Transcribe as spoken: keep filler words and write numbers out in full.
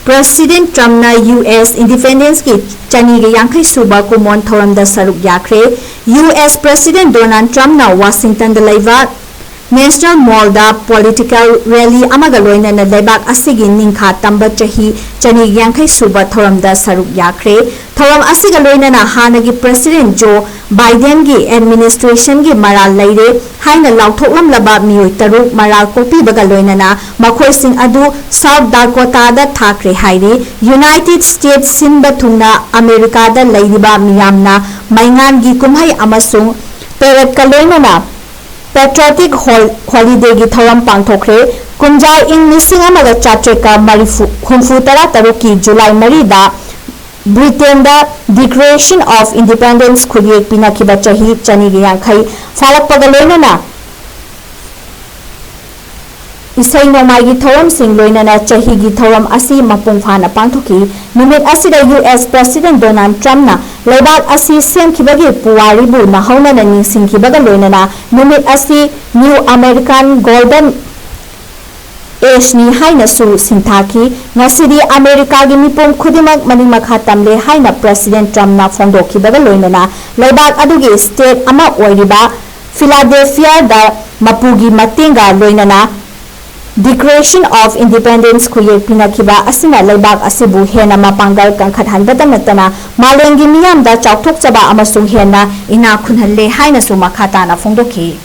President Trumpꯅ U S Independenceꯀꯤ ꯆꯅꯤꯒ ꯌꯥꯡꯈꯩ ꯁꯨꯕ ꯀꯨꯝꯑꯣꯟ ꯊꯧꯔꯝꯗ ꯁꯔꯨꯛ ꯌꯥꯈ꯭ꯔꯦ꯫ U S President Donald Trumpꯅ Washingtonꯗ ꯂꯩꯕ National Mallꯗ political rally ꯑꯃꯒ ꯂꯣꯏꯅꯅ ꯂꯩꯕꯥꯛ ꯑꯁꯤꯒꯤ ꯅꯤꯡꯈꯥ ꯇꯝꯕ ꯆꯍꯤ ꯆꯅꯤꯒ ꯌꯥꯡꯈꯩ ꯁꯨꯕ ꯊꯧꯔꯝꯗ ꯁꯔꯨꯛ ꯌꯥꯈ꯭ꯔꯦ꯫ ꯊꯧꯔꯝ ꯑꯁꯤꯒ ꯂꯣꯏꯅꯅ ꯍꯥꯟꯅꯒꯤ President Joe Bidenꯒꯤ administrationꯒꯤ ꯃꯔꯥꯜ ꯂꯩꯔꯦ ꯍꯥꯏꯅ ꯂꯥꯎꯊꯣꯛꯂꯝꯂꯕ ꯃꯤꯑꯣꯏ ꯇꯔꯨꯛ ꯃꯔꯥꯜ ꯀꯣꯛꯄꯤꯕꯒ ꯂꯣꯏꯅꯅ ꯃꯈꯣꯏꯁꯤꯡ ꯑꯗꯨ South Dakotaꯗ ꯊꯥꯈ꯭ꯔꯦ ꯍꯥꯏꯔꯤ꯫ United States ꯁꯤꯟꯕ ꯊꯨꯡꯅ ꯑꯃꯦꯔꯤꯀꯥꯗ ꯂꯩꯔꯤꯕ ꯃꯤꯌꯥꯝꯅ ꯃꯩꯉꯥꯟꯒꯤ ꯀꯨꯝꯍꯩ ꯑꯃꯁꯨꯡ peradeka ꯂꯣꯏꯅꯅ Patriotic Hol-, Holidayꯒꯤ ꯊꯧꯔꯝ ꯄꯥꯡꯊꯣꯛꯈ꯭ꯔꯦ꯫ ꯀꯨꯝꯖꯥ ꯏꯪ ꯂꯤꯁꯤꯡ ꯑꯃꯒ ꯆꯥꯇ꯭ꯔꯦꯠꯀ ꯃꯔꯤꯐꯨ, ꯍꯨꯝꯐꯨ ꯇꯔꯥ ꯇꯔꯨꯛꯀꯤ July ꯃꯔꯤꯗ Britainꯗ Declaration of Independence ꯈꯨꯠꯌꯦꯛ ꯄꯤꯅꯈꯤꯕ ꯆꯍꯤ ꯆꯅꯤꯒ ꯌꯥꯡꯈꯩ ꯐꯥꯔꯛꯄꯒ ꯂꯣꯏꯅꯅ ꯏꯁꯩ ꯅꯣꯡꯃꯥꯏꯒꯤ ꯊꯧꯔꯝꯁꯤꯡ ꯂꯣꯏꯅꯅ ꯆꯍꯤꯒꯤ ꯊꯧꯔꯝ ꯑꯁꯤ ꯃꯄꯨꯡ ꯐꯥꯅ ꯄꯥꯡꯊꯣꯛꯈꯤ꯫ ꯅꯨꯃꯤꯠ ꯑꯁꯤꯗ U S President Donald Trumpꯅ ꯂꯩꯕꯥꯛ ꯑꯁꯤ ꯁꯦꯝꯈꯤꯕꯒꯤ ꯄꯨꯋꯥꯔꯤꯕꯨ ꯅꯧꯍꯧꯅꯅ ꯅꯤꯡꯁꯤꯡꯈꯤꯕꯒ ꯂꯣꯏꯅꯅ ꯅꯨꯃꯤꯠ ꯑꯁꯤ New American Golden Ageꯅꯤ ꯍꯥꯏꯅꯁꯨ ꯁꯤꯡꯊꯥꯈꯤ꯫ ꯉꯁꯤꯗꯤ ꯑꯃꯦꯔꯤꯀꯥꯒꯤ ꯃꯤꯄꯨꯝ ꯈꯨꯗꯤꯡꯃꯛ ꯃꯅꯤꯡ ꯃꯈꯥ ꯇꯝꯂꯦ ꯍꯥꯏꯅ President Trumpꯅ ꯐꯣꯡꯗꯣꯛꯈꯤꯕꯒ ꯂꯣꯏꯅꯅ ꯂꯩꯕꯥꯛ ꯑꯗꯨꯒꯤ state ꯑꯃ ꯑꯣꯏꯔꯤꯕ Philadelphiaꯗ ꯃꯄꯨꯒꯤ ꯃꯇꯦꯡꯒ ꯂꯣꯏꯅꯅ Declaration of Independence ꯈꯨꯠꯌꯦꯛ ꯄꯤꯅꯈꯤꯕ ꯑꯁꯤꯅ ꯂꯩꯕꯥꯛ ꯑꯁꯤꯕꯨ ꯍꯦꯟꯅ ꯃꯄꯥꯡꯒꯜ ꯀꯟꯈꯠꯍꯟꯕꯇ ꯅꯠꯇꯅ ꯃꯥꯂꯦꯝꯒꯤ ꯃꯤꯌꯥꯝꯗ ꯆꯥꯎꯊꯣꯛꯆꯕ ꯑꯃꯁꯨꯡ ꯍꯦꯟꯅ ꯏꯅꯥꯛ ꯈꯨꯟꯍꯜꯂꯦ ꯍꯥꯏꯅꯁꯨ ꯃꯈꯥ ꯇꯥꯅ ꯐꯣꯡꯗꯣꯛꯈꯤ꯫